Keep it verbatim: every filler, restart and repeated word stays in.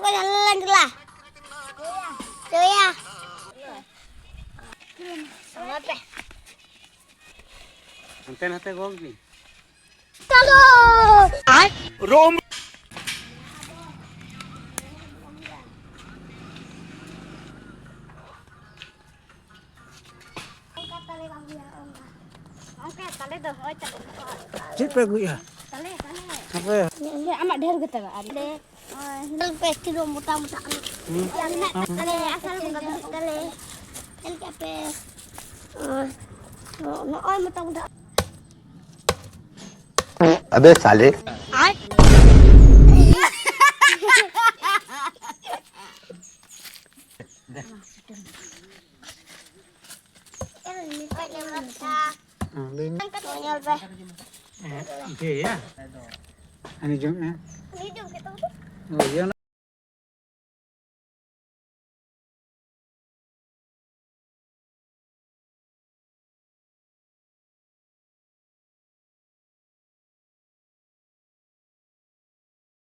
ᱠᱚ ᱧᱮᱞ ᱞᱮᱱ ᱪᱟᱞᱟᱜ᱾ ᱪᱚᱭᱟ᱾ ᱦᱟᱱᱛᱮ ᱱᱟᱛᱮ ᱜᱚᱜ ᱵᱤᱱ᱾ ᱪᱚᱞᱚ᱾ ᱨᱳᱢ᱾ ᱚᱱᱠᱟ ᱛᱟᱞᱮ ᱵᱟᱝ ᱦᱩᱭᱩᱜᱼᱟ, ᱚᱱᱠᱟ᱾ ᱚᱱᱠᱟ ᱛᱟᱞᱮ ᱫᱚ ᱦᱚᱸᱜᱼᱚᱭ ᱛᱟᱞᱮ᱾ ᱪᱮᱫ ᱯᱮ ᱟᱹᱜᱩᱭᱮᱫᱼᱟ? ᱛᱟᱞᱮ, ᱛᱟᱞᱮ᱾ ᱦᱟᱯᱮ᱾ ᱤᱭᱟᱹ, ᱟᱢᱟᱜ ᱰᱷᱮᱨ ᱜᱮ ᱛᱟᱵᱟ, ᱟᱨ ᱤᱭᱟᱹ, ᱦᱳᱭ, ᱦᱤᱱᱟᱹᱝ ᱯᱮ ᱠᱤᱞᱳ ᱢᱚᱴᱟ ᱢᱚᱴᱟ ᱟᱹᱞᱩ᱾ ᱦᱩᱸ᱾ ᱢᱮᱱᱟᱜ ᱛᱟᱞᱮ, ᱟᱥᱟᱲ ᱵᱚᱸᱜᱟ ᱫᱚ ᱦᱩᱭᱩᱜ ᱛᱟᱞᱮ᱾ ᱧᱮᱞ ᱠᱮᱫ ᱯᱮ? ᱱᱚᱜᱼᱚᱭ, ᱱᱚᱜᱼᱚᱭ ᱢᱚᱴᱟ ᱢᱚᱴᱟ᱾ ᱟᱵᱮ ᱥᱟᱞᱮ᱾ ᱦᱮᱸ, ᱞᱟᱹᱭ ᱢᱮ᱾ ᱧᱮᱞ ᱯᱮ᱾ ᱦᱮᱸ, ᱤᱭᱟᱹᱭᱟ᱾ ᱦᱟᱹᱱᱤ ᱡᱚᱢ ᱢᱮ᱾ ᱦᱟᱹᱱᱤ ᱡᱚᱢ ᱠᱮᱫ ᱛᱟᱵᱚᱱᱟ᱾ ᱳᱭ, ᱤᱭᱟᱹ